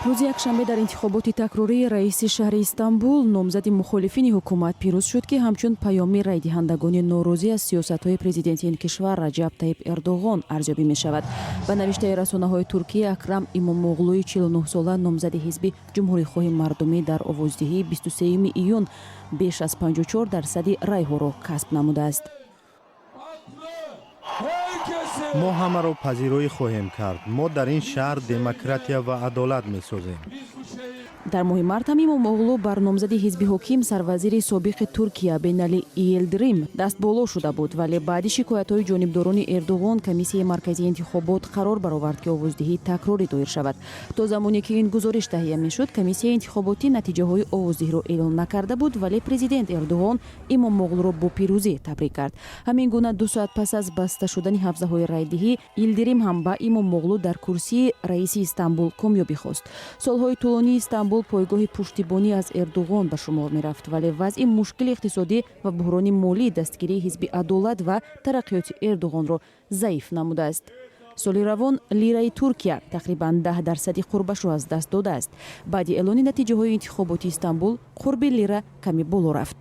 Рӯзи якшанбе дар интихоботи такрории раиси шаҳри Истанбул номзади мухолифини ҳукумат пирӯз шуд, ки ҳамчун паёми райдиҳандагони норозӣ аз сиёсатҳои президенти ин кишвар Раҷаб Таиб Эрдоғон арзёбӣ мешавад. Ба навиштаи расонаҳои Туркия, Акрам Имомоғлуи 49-сола, номзади ҳизби Ҷумҳурихоҳи мардумӣ, дар овоздиҳии 23 июн беш аз 54 дарсади райҳоро касб намудааст. Мо ҳамаро пазироӣ хоҳем кард. Мо дар ин шаҳр демократия ва адолат месозем. Дар моҳи март ҳам Имомоғлу бар номзади ҳизби ҳоким, сарвазири собиқи Туркия Бинали Йилдирим дастболо шуда буд, вале баъди шикоятҳои ҷонибдорони Эрдоғон Комиссияи марказии интихобот қарор баровард, ки овоздиҳии такрорӣ доир шавад. То замоне ки ин гузориш таҳия мешуд, комиссияи интихоботӣ натиҷаҳои овоздиҳиро эълон накарда буд, вале президент Эрдоғон Имомоғлуро бо пирӯзӣ табрик кард. Ҳамин гуна, 2 соат пас аз баста шудани ҳавзаҳои райдиҳӣ, Йилдирим ҳам ба Имомоғлу дар курсии раиси Истанбул комёбӣ хост. Солҳои тӯлонии Истанбул пойгоҳи пуштибонӣ аз Эрдоғон ба шумор мерафт, вале вазъи мушкили иқтисодӣ ва буҳрони молӣ дастгирии ҳизби Адолат ва тараққиёти Эрдоғонро заиф намудааст. Соли равон лираи Туркия тақрибан 10 дарсади қурбашро аз даст додааст. Баъди эълони натиҷаҳои интихоботи Истанбул қурби лира каме боло рафт.